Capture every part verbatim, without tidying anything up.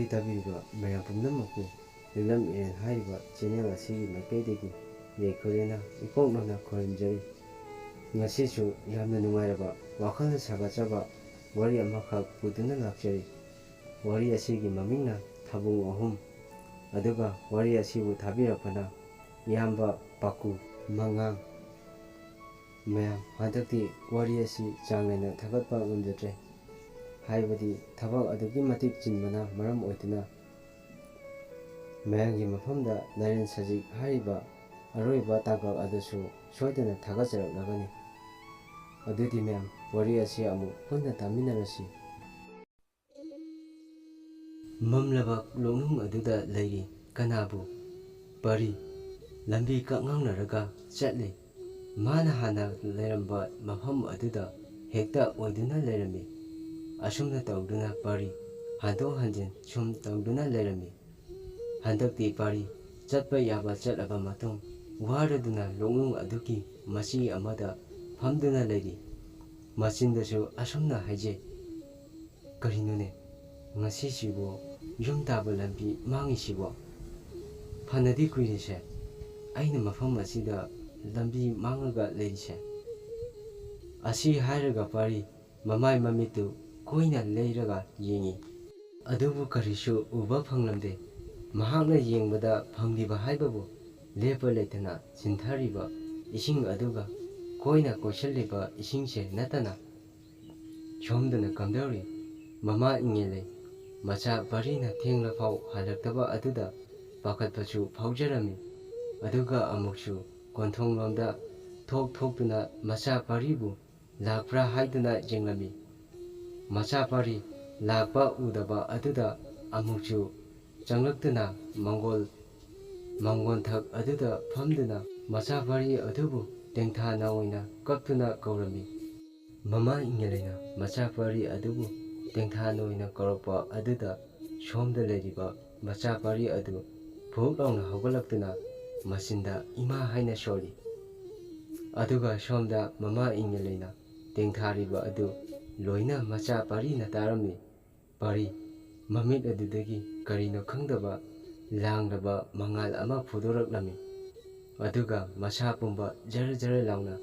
ꯇꯥꯕꯤꯔꯤꯕ ꯃꯌꯥꯝ ꯄꯨꯝꯅꯃꯛꯄꯨ ꯂꯤꯛꯂꯝ ꯏꯔꯦꯟ ꯍꯥꯏꯔꯤꯕ ꯆꯦꯅꯦꯜ ꯑꯁꯤꯒꯤ ꯃꯥꯏꯀꯩꯗꯒꯤ ꯂꯩꯈꯣꯏꯔꯦꯅ ꯏꯀꯣꯛ ꯅꯧꯅ ꯈꯨꯔꯨꯝꯖꯔꯤ꯫ ꯉꯁꯤꯁꯨ ꯌꯥꯝꯅ ꯅꯨꯡꯉꯥꯏꯔꯕ, ꯋꯥꯈꯜꯅ ꯁꯥꯒꯠꯆꯕ ꯋꯥꯔꯤ ꯑꯃꯈꯛ ꯄꯨꯗꯨꯅ ꯂꯥꯛꯆꯔꯤ꯫ ꯋꯥꯔꯤ ꯑꯁꯤꯒꯤ ꯃꯃꯤꯡꯅ ꯊꯥꯕꯨꯡ ꯑꯍꯨꯝ꯫ ꯑꯗꯨꯒ ꯋꯥꯔꯤ ꯑꯁꯤꯕꯨ ꯊꯥꯕꯤꯔꯛꯄꯅ ꯏꯌꯥꯝꯕ ꯄꯥꯀꯨ ꯃꯉꯥꯡ꯫ ꯃꯌꯥꯝ, ꯍꯟꯗꯛꯇꯤ ꯋꯥꯔꯤ ꯑꯁꯤ ꯆꯥꯡ ꯅꯥꯏꯅ ꯊꯥꯒꯠꯄ ꯉꯝꯖꯗ꯭ꯔꯦ꯫ ꯍꯥꯏꯕꯗꯤ ꯊꯕꯛ ꯑꯗꯨꯛꯀꯤ ꯃꯇꯤꯛ ꯆꯤꯟꯕꯅ ꯃꯔꯝ ꯑꯣꯏꯗꯨꯅ ꯃꯌꯥꯝꯒꯤ ꯃꯐꯝꯗ ꯂꯥꯏꯔꯦꯟ ꯁꯖꯤꯛ ꯍꯥꯏꯔꯤꯕ ꯑꯔꯣꯏꯕ ꯇꯥꯡꯀꯛ ꯑꯗꯨꯁꯨ ꯁꯣꯏꯗꯅ ꯊꯥꯒꯠꯆꯔꯛꯂꯒꯅꯤ꯫ ꯑꯗꯨꯗꯤ ꯃꯌꯥꯝ, ꯋꯥꯔꯤ ꯑꯁꯤ ꯑꯃꯨꯛ ꯄꯨꯟꯅ ꯇꯥꯃꯤꯟꯅꯔꯁꯤ꯫ ꯃꯝꯂꯕ ꯂꯣꯛꯅꯨꯡ ꯑꯗꯨꯗ ꯂꯩꯔꯤ ꯀꯅꯥꯕꯨ? ꯄꯔꯤ꯫ ꯂꯝꯕꯤ ꯀꯛꯉꯥꯎꯅꯔꯒ ꯆꯠꯂꯤ꯫ ꯃꯥꯅ ꯍꯥꯟꯅ ꯂꯩꯔꯝꯕ ꯃꯐꯝ ꯑꯗꯨꯗ ꯍꯦꯛꯇ ꯑꯣꯏꯗꯨꯅ ꯂꯩꯔꯝꯃꯤ꯫ ꯑꯁꯨꯝꯅ ꯇꯧꯗꯨꯅ ꯄꯔꯤ ꯍꯟꯗꯣꯛ ꯍꯟꯖꯤꯟ ꯁꯨꯝ ꯇꯧꯗꯨꯅ ꯂꯩꯔꯝꯃꯤ꯫ ꯍꯟꯗꯛꯇꯤ ꯄꯔꯤ ꯆꯠꯄ ꯌꯥꯕ ꯆꯠꯂꯕ ꯃꯇꯨꯡ, ꯋꯥꯔꯗꯨꯅ ꯂꯣꯛꯅꯨꯡ ꯑꯗꯨꯒꯤ ꯃꯆꯤ ꯑꯃꯗ ꯐꯝꯗꯨꯅ ꯂꯩꯔꯤ꯫ ꯃꯆꯤꯟꯗꯁꯨ ꯑꯁꯨꯝꯅ ꯍꯥꯏꯖꯩ, "ꯀꯔꯤꯅꯣꯅꯦ, ꯉꯁꯤꯁꯤꯕꯨ ꯌꯨꯝ ꯇꯥꯕ ꯂꯝꯕꯤ ꯃꯥꯡꯉꯤꯁꯤꯕꯣ? ꯐꯅꯗꯤ ꯀꯨꯏꯔꯦꯁꯦ, ꯑꯩꯅ ꯃꯐꯝ ꯑꯁꯤꯗ ꯂꯝꯕꯤ ꯃꯥꯡꯉꯒ ꯂꯩꯔꯤꯁꯦ?" ꯑꯁꯤ ꯍꯥꯏꯔꯒ ꯄꯔꯤ ꯃꯃꯥꯏ ꯃꯃꯤꯠꯇꯨ ꯀꯣꯏꯅ ꯂꯩꯔꯒ ꯌꯦꯡꯉꯤ꯫ ꯑꯗꯨꯕꯨ ꯀꯔꯤꯁꯨ ꯎꯕ ꯐꯪꯂꯝꯗꯦ꯫ ꯃꯍꯥꯛꯅ ꯌꯦꯡꯕꯗ ꯐꯪꯂꯤꯕ ꯍꯥꯏꯕꯕꯨ ꯂꯦꯞꯄ ꯂꯩꯇꯅ ꯆꯤꯟꯊꯔꯤꯕ ꯏꯁꯤꯡ ꯑꯗꯨꯒ ꯀꯣꯏꯅ ꯀꯣꯏꯁꯤꯜꯂꯤꯕ ꯏꯁꯤꯡꯁꯦ ꯅꯠꯇꯅ ꯁꯣꯝꯗꯅ ꯀꯝꯗꯧꯔꯤ? ꯃꯃꯥ ꯏꯪꯉꯦꯜꯂꯩ ꯃꯆꯥ ꯄꯔꯤꯅ ꯊꯦꯡꯂꯐꯥꯎ ꯍꯜꯂꯛꯇꯕ ꯑꯗꯨꯗ ꯄꯥꯈꯠꯄꯁꯨ ꯐꯥꯎꯖꯔꯝꯃꯤ꯫ ꯑꯗꯨꯒ ꯑꯃꯨꯛꯁꯨ ꯀꯣꯟꯊꯣꯡꯂꯣꯝꯗ ꯊꯣꯛ ꯊꯣꯛꯇꯨꯅ ꯃꯆꯥ ꯄꯔꯤꯕꯨ ꯂꯥꯛꯄ꯭ꯔꯥ ꯍꯥꯏꯗꯨꯅ ꯌꯦꯡꯂꯝꯃꯤ꯫ ꯃꯆꯥ ꯄꯔꯤ ꯂꯥꯛꯄ ꯎꯗꯕ ꯑꯗꯨꯗ ꯑꯃꯨꯛꯁꯨ ꯆꯪꯂꯛꯇꯨꯅ ꯃꯪꯒꯣꯜ, ꯃꯪꯒꯣꯟꯊꯛ ꯑꯗꯨꯗ ꯐꯝꯗꯨꯅ ꯃꯆꯥ ꯄꯔꯤ ꯑꯗꯨꯕꯨ ꯇꯦꯡꯊꯥꯅ ꯑꯣꯏꯅ ꯀꯞꯇꯨꯅ ꯀꯧꯔꯝꯃꯤ꯫ ꯃꯃꯥ ꯏꯪꯉꯦꯜꯂꯩꯅ ꯃꯆꯥ ꯄꯔꯤ ꯑꯗꯨꯕꯨ ꯇꯦꯡꯊꯥꯅ ꯑꯣꯏꯅ ꯀꯧꯔꯛꯄ ꯑꯗꯨꯗ ꯁꯣꯝꯗ ꯂꯩꯔꯤꯕ ꯃꯆꯥ ꯄꯔꯤ ꯑꯗꯨ ꯐꯨꯛ ꯂꯥꯎꯅ ꯍꯧꯒꯠꯂꯛꯇꯨꯅ ꯃꯆꯤꯟꯗ "ꯏꯃꯥ" ꯍꯥꯏꯅ ꯁꯣꯜꯂꯤ꯫ ꯑꯗꯨꯒ ꯁꯣꯝꯗ ꯃꯃꯥ ꯏꯪꯉꯦꯜꯂꯩꯅ ꯇꯦꯡꯊꯥꯔꯤꯕ ꯑꯗꯨ ꯂꯣꯏꯅ ꯃꯆꯥ ꯄꯔꯤꯅ ꯇꯥꯔꯝꯃꯤ꯫ "ꯄꯔꯤ, ꯃꯃꯤꯠ ꯑꯗꯨꯗꯒꯤ ꯀꯔꯤꯅꯣ ꯈꯪꯗꯕ ꯂꯥꯡꯂꯕ ꯃꯉꯥꯜ ꯑꯃ ꯐꯨꯗꯣꯔꯛꯂꯝꯃꯤ꯫ ꯑꯗꯨꯒ ꯃꯁꯥ ꯄꯨꯝꯕ ꯖꯔ ꯖꯔ ꯂꯥꯎꯅ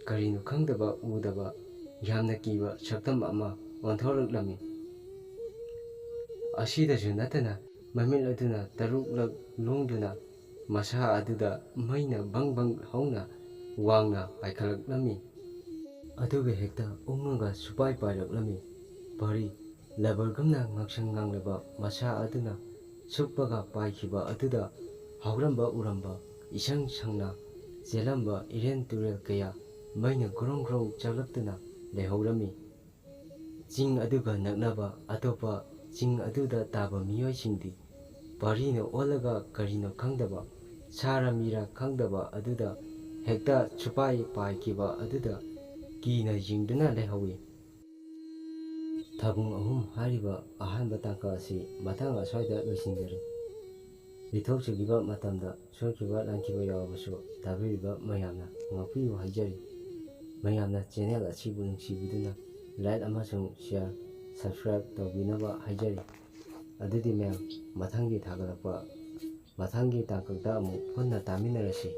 ꯀꯔꯤꯅꯣ ꯈꯪꯗꯕ ꯎꯗꯕ ꯌꯥꯝꯅ ꯀꯤꯕ ꯁꯛꯇꯝ ꯑꯃ ꯑꯣꯟꯊꯣꯔꯛꯂꯝꯃꯤ꯫ ꯑꯁꯤꯗꯁꯨ ꯅꯠꯇꯅ ꯃꯃꯤꯠ ꯑꯗꯨꯅ ꯇꯔꯨꯛꯂꯛ ꯂꯣꯡꯗꯨꯅ ꯃꯁꯥ ꯑꯗꯨꯗ ꯃꯩꯅ ꯕꯪ ꯕꯪ ꯍꯧꯅ ꯋꯥꯡꯅ ꯄꯥꯏꯈꯠꯂꯛꯂꯝꯃꯤ꯫ ꯑꯗꯨꯒ ꯍꯦꯛꯇ ꯎꯪꯉꯒ ꯁꯨꯄꯥꯏ ꯄꯥꯏꯔꯛꯂꯝꯃꯤ꯫ ꯄꯔꯤ ꯂꯕꯔꯒꯨꯝꯅ ꯉꯥꯡꯁꯪ ꯉꯥꯡꯂꯕ ꯃꯁꯥ ꯑꯗꯨꯅ ꯁꯨꯞꯄꯒ ꯄꯥꯏꯈꯤꯕ ꯑꯗꯨꯗ ꯍꯧꯔꯝꯕ ꯎꯔꯝꯕ ꯏꯁꯪ ꯁꯪꯅ ꯆꯦꯜꯂꯝꯕ ꯏꯔꯦꯟ ꯇꯨꯔꯦꯜ ꯀꯌꯥ ꯃꯩꯅ ꯒ꯭ꯔꯣꯡ ꯒ꯭ꯔꯣꯡ ꯆꯥꯛꯂꯛꯇꯨꯅ ꯂꯩꯍꯧꯔꯝꯃꯤ꯫ ꯆꯤꯡ ꯑꯗꯨꯒ ꯅꯛꯅꯕ ꯑꯇꯣꯞꯄ ꯆꯤꯡ ꯑꯗꯨꯗ ꯇꯥꯕ ꯃꯤꯑꯣꯏꯁꯤꯡꯗꯤ ꯄꯔꯤꯅ ꯑꯣꯜꯂꯒ ꯀꯔꯤꯅꯣ ꯈꯪꯗꯕ ꯁꯥꯔ ꯃꯤꯔ ꯈꯪꯗꯕ ꯑꯗꯨꯗ ꯍꯦꯛꯇ ꯁꯨꯄꯥꯏ ꯄꯥꯏꯈꯤꯕ ꯑꯗꯨꯗ ꯀꯤꯅ ꯌꯦꯡꯗꯨꯅ ꯂꯩꯍꯧꯏ꯫ ꯊꯥꯕꯨꯡ ꯑꯍꯨꯝ ꯍꯥꯏꯔꯤꯕ ꯑꯍꯥꯟꯕ ꯇꯥꯡꯀꯛ ꯑꯁꯤ ꯃꯇꯥꯡ ꯑꯁ꯭ꯋꯥꯏꯗ ꯂꯣꯏꯁꯤꯟꯖꯔꯦ꯫ ꯂꯤꯊꯣꯛꯆꯈꯤꯕ ꯃꯇꯝꯗ ꯁꯣꯏꯈꯤꯕ ꯂꯥꯟꯈꯤꯕ ꯌꯥꯎꯔꯕꯁꯨ ꯇꯥꯕꯤꯔꯤꯕ ꯃꯌꯥꯝꯅ ꯉꯥꯛꯄꯤꯌꯨ ꯍꯥꯏꯖꯔꯤ꯫ ꯃꯌꯥꯝꯅ ꯆꯦꯅꯦꯜ ꯑꯁꯤꯕꯨ ꯅꯨꯡꯁꯤꯕꯤꯗꯨꯅ ꯂꯥꯏꯛ ꯑꯃꯁꯨꯡ ꯁꯤꯌꯥꯔ, ꯁꯕꯁꯀ꯭ꯔꯥꯏꯕ ꯇꯧꯕꯤꯅꯕ ꯍꯥꯏꯖꯔꯤ꯫ ꯑꯗꯨꯗꯤ ꯃꯌꯥꯝ ꯃꯊꯪꯒꯤ ꯊꯥꯒꯠꯂꯛꯄ, ꯃꯊꯪꯒꯤ ꯇꯥꯡꯀꯛꯇ ꯑꯃꯨꯛ ꯄꯨꯟꯅ ꯇꯥꯃꯤꯟꯅꯔꯁꯤ꯫